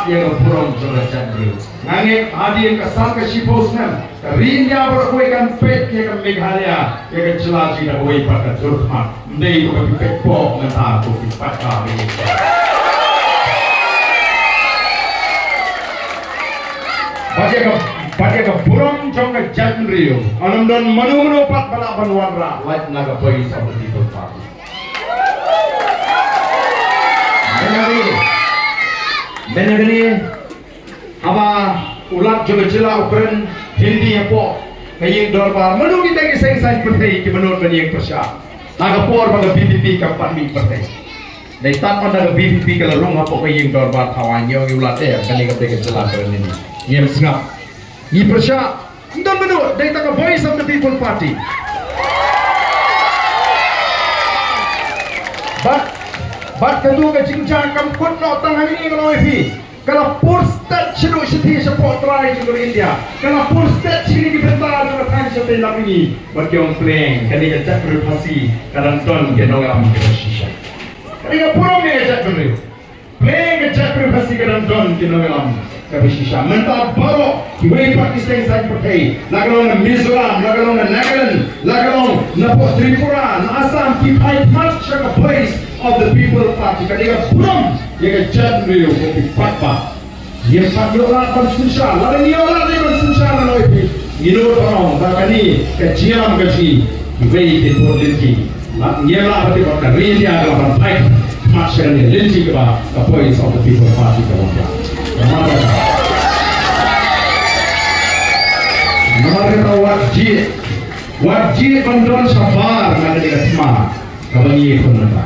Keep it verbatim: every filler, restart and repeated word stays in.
Ïa ka burom jong ka jaitbynriew. Nga ngeit hadien ka san ka shiphew snem, ka ri India baroh kawei kan peit ïa ka Meghalaya, ïa ka jylla jong ngi da kawei pat ka dur khmat. Ym dei ba ki peit pok, mynta ko ki peit ka ri. Bad ïa ka, bad ïa ka burom jong ka jaitbynriew, ym don mano mano pat ba lah ban wanrah, lait na ka Voice of the People Party. Mynta kane, mynta kane, haba u Lat jong ka jylla u kren Hindi hapoh ka ïing dorbar, mano kita ki seng saiñ pyrthei kiba nud ban ïeng pyrshah? Ha ka por ba ka V P P kam pat mih pyrthei. Dei tang mynta ka V P P ka la rung hapoh ka ïing dorbar, thaw aiñ ïa u Lat, eh, kane ka dei ka jylla kaba ngi, ngim sngap. Ngi pyrshah, ym don mano, dei tang ka Voice of the People Party. Bad, bad katu ka jingjia kam kut noh tang hangne, nga ong ïa phi. Ka la pur stet shaduh shathie shapoh trai jong ka ri India. Ka la pur stet sha kine ki bynta jong ka thaiñ shatei lem ngi. Bad ki ong pleng, kane ka jaitbynriew Khasi ka dang don ki nongïalam kiba shisha. Kane ka burom ïa ka jaitbynriew. Pleng ka jaitbynriew Khasi ka dang don ki nongïalam kiba shisha. Mynta baroh kiwei pat ki seng saiñ pyrthei, la ka long na Mizoram, la ka long na Nagaland, la ka long na poh Tripura, na Assam, ki phai pat sha ka Voice of the People Party. Ka dei ka burom ïa ka jaitbynriew ba ki paidbah. Ngim pat ïoh lad ban synshar, lada ngi ïoh lad ban synshar, nga ong ïa phi, ngi nud ban ong ba kane ka jingïalam ka jong ngi, kiwei kin bud lynti. Lada ngim lah ban tip ba ka ri India ka lah ban pait khmat sha kane lynti kaba ka Voice of the People Party ka wanrah. Namar kata, namar kata wat jied, wat jied ban don shabar na kane ka thma kaba ngi ïakhun mynta.